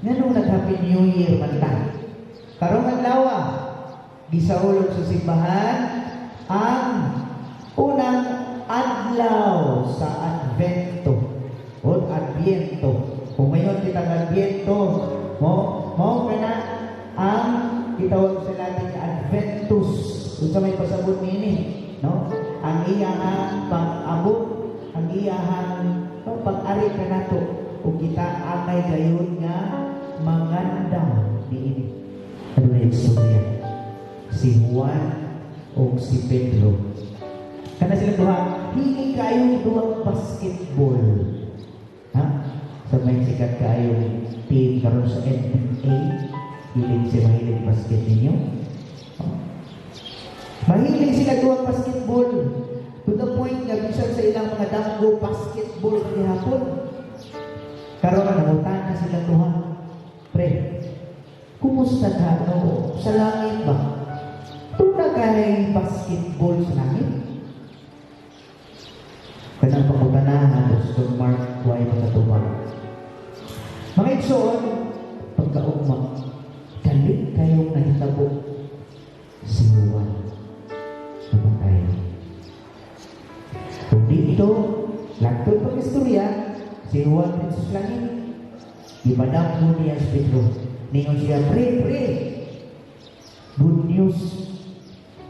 Nganong nag-Happy New Year man ta? Karong adlaw, gisaulog sa simbahan ang unang adlaw sa Advento o Adviento. Kung mayon kita ng Adviento, mo mao kana ang gitawag sa Latin nga Adventus. Unsa may pasabot niini, no? Ang iyahang pag-abot, ang iyahang, no, pag-ari kanato ug kita angay gayon nga mangandam niini. Ano na istorya? Si Juan o si Pedro. Kana sila duha, hilig kayo duhang basketball. Ha? Sa may sikat kayong team karon sa NBA, hilig siya, mahilig basket ninyo. Oh. Mahilig sila duhang basketball. To the point nga bisan sa ilang mga danggo, basketball gihapon. Karon nangutan na sila duha. "Pre, kumusta ka, no? Sa langit ba? Tuna kay basketball sa langit?" Kanang pangutanahan, Pastor Mark, way makatubag. Mga igsoon, pagkaugma, galit kayong nahitabo, si Juan namatay. Kung dito, lagtod pag istorya, si Juan dito sa langit, ipadamgo niya si Pedro. Ningon siya, "Pre, pre, good news.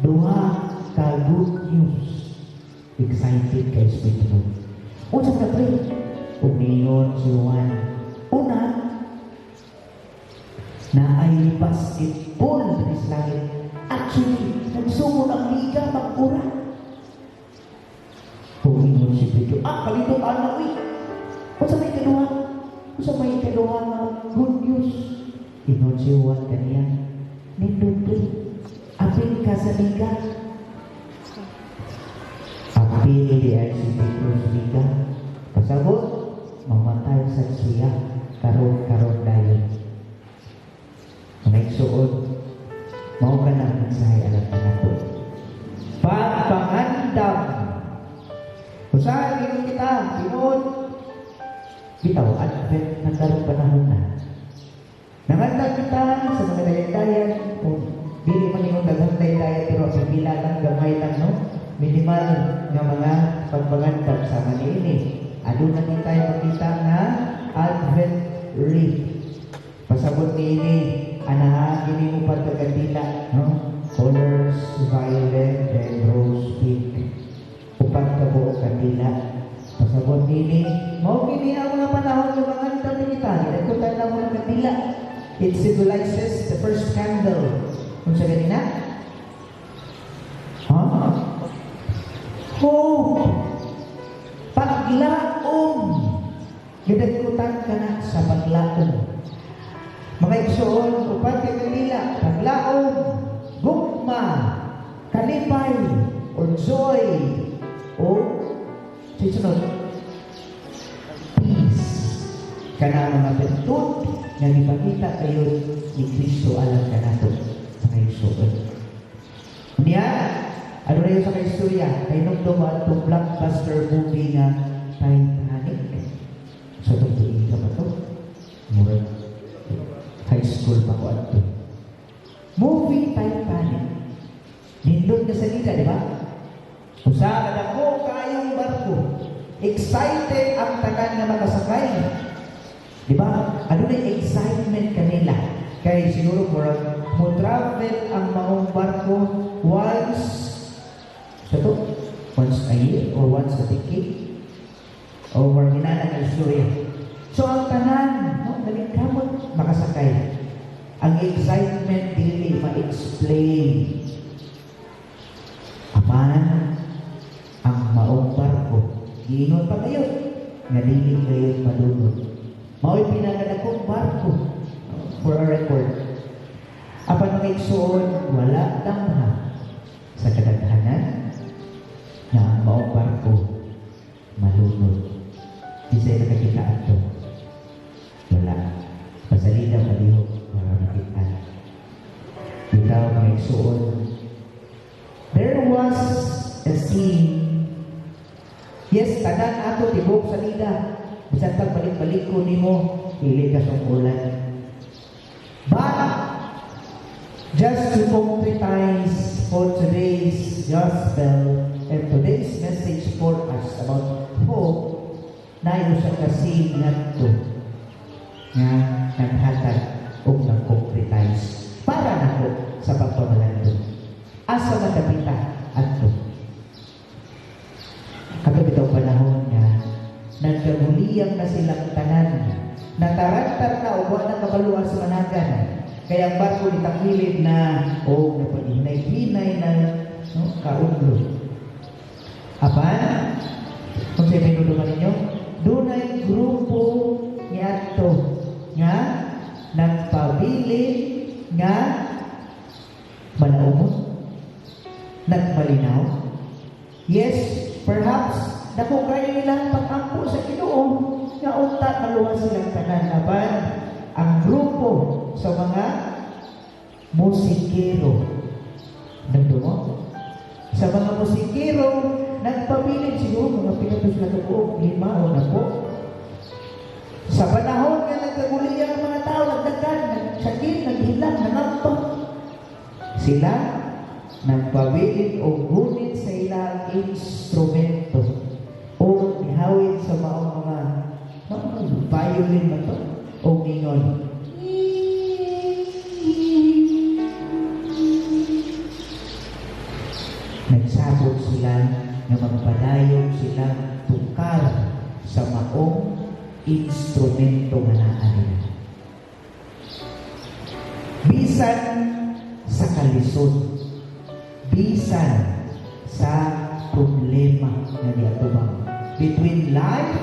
Duha ka good news." Excited kay si Pedro. "Unsa ka, pre?" Ug ningon si Juan, "Una, naay basketball diri sa langit. Actually, nagsugod ang liga mag-ura." Ug ingon si Pedro, "Ah, palindot ana uy. Unsa may kaduha? Unsa may kaduha nga good news?" Ingon si Juan kaniya, "Nindot, pre. Apil ka sa liga." Apil di ay si Pedro sa liga. Pasabot, mamatay sa siya karon-karon dayon. Mga igsuon, mao ka na mensahe alang kanato. Pagpangandam. Usahay ingon kita, tinuod. Bitaw, Advent na karong panahon na. Nangandam kita sa mga dayan-dayan, kung dili man ingon daghang dayan pero pipila lang, gamay lang, no? Minimal nga mga pagpangandam sa niini. Aduna ni tayo makita nga Advent wreath. Pasabot niini, anaha kini mo pagkakandila, no? Colors violet and rose pink. Upat ka buok kandila. Pasabot niini, mao kini ang mga panahon nga mangandam ni kita. Gidagkutan lang mo ng kandila. It symbolizes the first candle. Unsa ganina? Huh? Hope. Paglaom. Gidagkutan ka na sa paglaom. Mga igsoon, upat ka kandila, paglaom, gugma, kalipay, or joy, o susunod, peace. Kana mga bertud nga gipakita kayo ni Kristo alang kanato, mga igsoon. Niya, ano na yun sa kaistorya? Kay nung atong blockbuster movie nga Titanic. Sa itong tuig ka ba to? Murag high school pa ko ato. Movie Titanic. Nindot na sa nila, di ba? Usa ka dako kayong barko. Excited ang tanan nga makasakay. Di ba? Ano na yung excitement kanila? Kay siguro murag mo travel ang maong barko once sa to, once a year or once a decade o more ginana nga istorya. So ang tanan, no, nalingkamot makasakay. Ang excitement dili ma-explain. Apan ang maong barko, giingon pa kayo, nga dili kayo malunod. Mao'y pinakadakong barko for a record. Apan, mga igsoon, wala damha sa kadaghanan nga ang maong barko malunod. Di sa'yo nakakita ato. Wala. Pasalida palihog para makita. Bitaw, mga igsoon, there was a scene. Yes, tanan ato tibok salida. Bisan pag balik-balik ko nimo, dili ka sungkulan. But just to concretize for today's gospel and today's message for us about hope, naay usa ka scene ngadto nga naghatag og nag-concretize para nako sa pagpamalandong. Asa man dapita adto? Kato bitaw panahon nga nagkaguliyang na silang tanan. Natarantar na og wa na kabaluan sa managan. Kaya ang barko nitangilid na o napaghinay-hinay na, no, kaudlo. Apan, kung sa pinuluman ninyo, dunay grupo niadto nga nagpabilin nga malaumon, nagmalinaw. Yes, perhaps dako kayo nilang pag-ampo sa Ginoo nga unta maluwas silang tanan, apan ang grupo sa mga musikero, nagdumo sa mga musikero, nagpabilin siguro mga pila to sila kabuok, lima o napo. Sa panahon nga nagkaguliyang ang mga tao, nagdagan, nagsakit, naghilak, nangampa, sila nagpabilin og gunit sa ilang instrumento o nihawit sa maong mga, no, violin ba to, o ningon. Nagsabot sila nga magpadayon silang tukar sa maong instrumento nga naa nila. Bisan sa kalisod, bisan sa problema nga giatubang, between life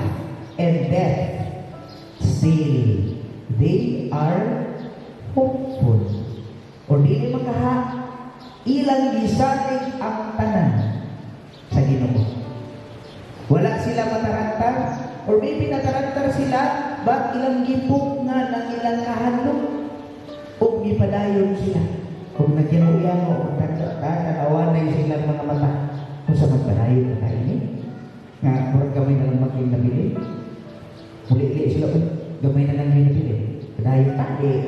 and death, still they are hopeful. Or dili makaha, ilang gisalig ang tanan sa Ginoo. Wala sila matarantar, or maybe natarantar sila, but ilang gipugnan ang ilang kahadlok ug gipadayon sila. Kung nagyango-yango, tanawanay silang mga mata. Kung sa magpadayon na tayo ni, nga murag gamay na lang maging nabili. Muli-li sila, "Uy, gamay na lang yung nabili. Padayon ta, eh."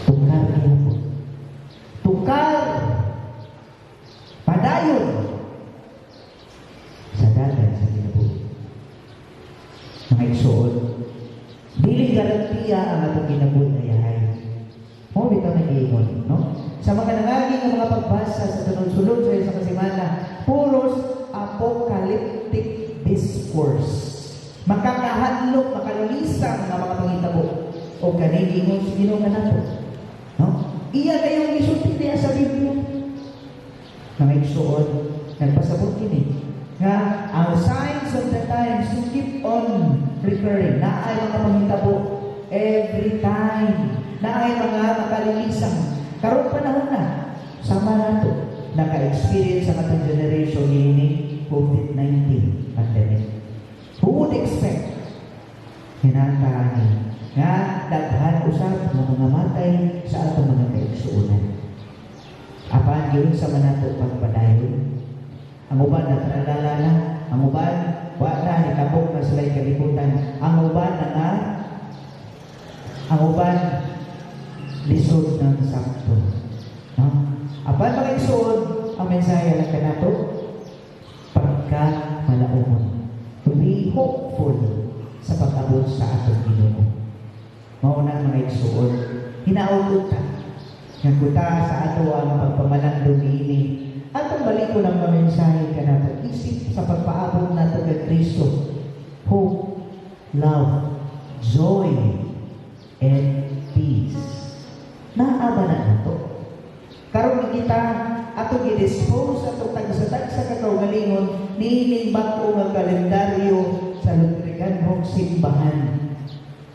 Tukar po. Tukar. Padayon. Sa dagan sa kinabuhi. Mga igsoon, dili garantiya ang atong kinabuhi na yahay. Mo bitaw nag-iingon, no? Sa mga nangagi nga mga pagbasa sa sunod-sunod sa isa ka semana, puros apocalyptic discourse. Makakahadlok, makalulisang nga mga pangitabo. O kani ingon sa Ginoo kanato. No? Iya kayong gisulti diya sa Biblia. Mga igsoon, nagpasabot kini nga ang signs of the times to keep on recurring. Naay mga pangitabo every time. Naay mga makalilisang. Karon panahon na, sama nato naka-experience ang atong generation niini COVID-19 pandemic. Who would expect hinantaani nga daghan usab nga mga matay sa atong mga kaigsuonan? Apan giunsa man nato pagpadayon? Ang uban natralala na, ang uban wa na, nitabok na sila kalibutan, ang uban na nga, ang uban lisod ng sakto. No? Apan, mga igsoon, ang mensahe lang kanato, pagka malaumon. To be hopeful sa pag-abot sa atong Ginoo. Mao na, mga igsoon, hinaot ta nga kuta sa ato ang pagpamalandong niini. Atong balikon ang mga mensahe kanato isip sa pagpaabot nato kay Kristo. Hope, love, joy, and peace. Naa ba na nato? Karon kita ato gi-dispose atong tagsa-tagsa ka kaugalingon niining bag-o nga kalendaryo sa Lutriganhong Simbahan.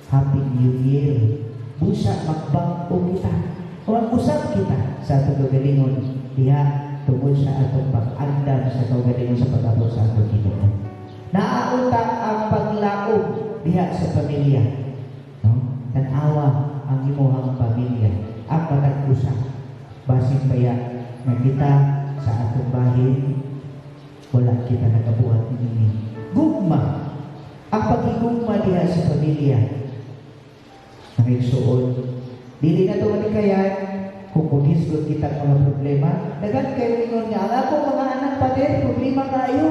Happy New Year. Busa magbag-o kita. O mag-usap kita sa atong kaugalingon diha tungod sa atong pag-andam sa kaugalingon sa pag-abot sa atong Ginoo. Naaunta ang paglaom diha sa pamilya. No? Tan-awa ang imuhang pamilya, ang matag usa. Basin baya nga kita sa atong bahin wala kita nagabuhat niini. Gugma ang paghiusa. paghigugma diha sa pamilya. Mga igsuon, dili na ito malikayan kung mughisgot kita ang mga problema. Daghan kayo ingon nga, "Ang akong mga anak, pader, problema kaayo."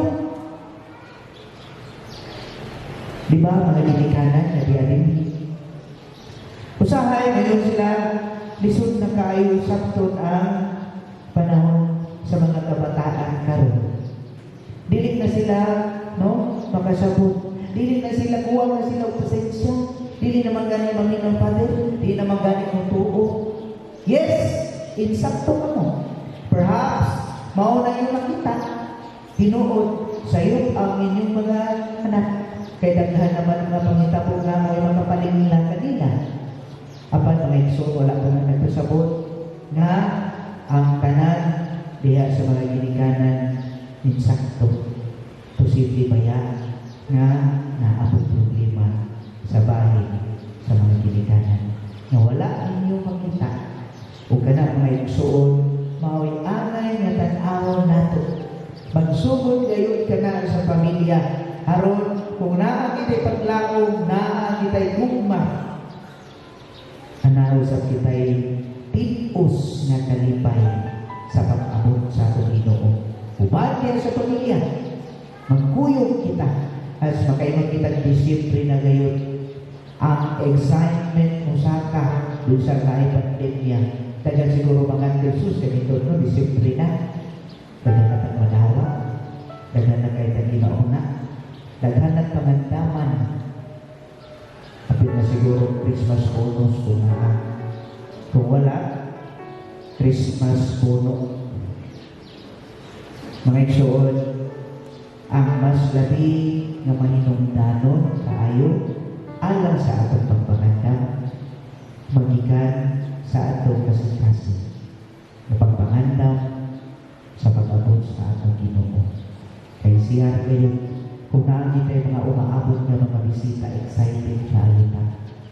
Di ba, mga ginikanan nga diha din? Usahay, ngayon sila, lisod na kaayo sakton ang panahon sa mga kabataan karon. Dili na sila, no, makasabot. Dili na sila, kuwang na sila og pasensya. Dili naman gani maminaw, Father, dili naman gani mo. Yes, insakto ka mo. Perhaps, mao na yung nakita. Tinuod, sayop ang inyong mga anak. Kay daghan naman mga pangitabo nga mo'y makapalingla kanila. Apan, mga igsoon, wala ko na nagpasabot nga ang tanan diha sa mga ginikanan insakto. Posible baya nga naabot problema sa bahay sa mga ginikanan nga wala ninyo makita? O kana, mga igsoon, mao'y angay nga tan-awon nato. Magsugod gayud kana sa pamilya aron kung naa kita'y paglaom, naa kita'y gugma, naa usab kita'y tin-os nga kalipay sa pag-abot sa atong Ginoo. Uban diha sa pamilya, magkuyog kita as makaingon kita Disyembre na gayon, ang excitement musaka dun sa naay pandemya. Daghan siguro mga Jesus ganito, no, Disyembre na. Daghan na tag madawa, daghan na kay tag na, daghan na pangandaman. Apil na siguro Christmas bonus kung naa. Kung wala, Christmas bono. Mga igsoon, ang mas labi nga mahinungdanon kaayo alang sa atong pagpangandam magikan sa atong kasing-kasing na pagpangandam sa pag-abot sa atong Ginoo. Kay siya kayo, kung naa kita'y mga umaabot nga mga bisita, excited kaayo ta.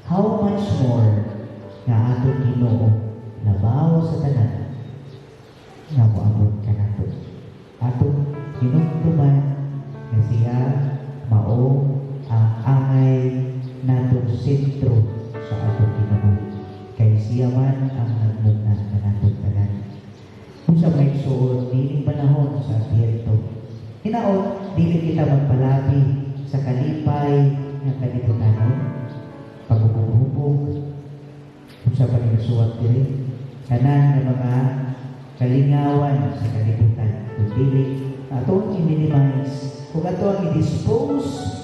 How much more nga atong Ginoo, labaw sa tanan, nga moabot kanato. Atong hinumduman nga siya mao ang angay natong sentro sa atong kinabuhi. Kay siya man ang nagmugna kanatong tanan. Kung sa mga igsoon, niining panahon sa Adbyento, hinaot, dili kita magpalabi sa kalipay ng kalibutanon, paghubog-hubog, kung sa panigasuwat diri, tanan nga mga kalingawan sa kalibutan, kung dili, atong i-minimize, kung ato ang i-dispose.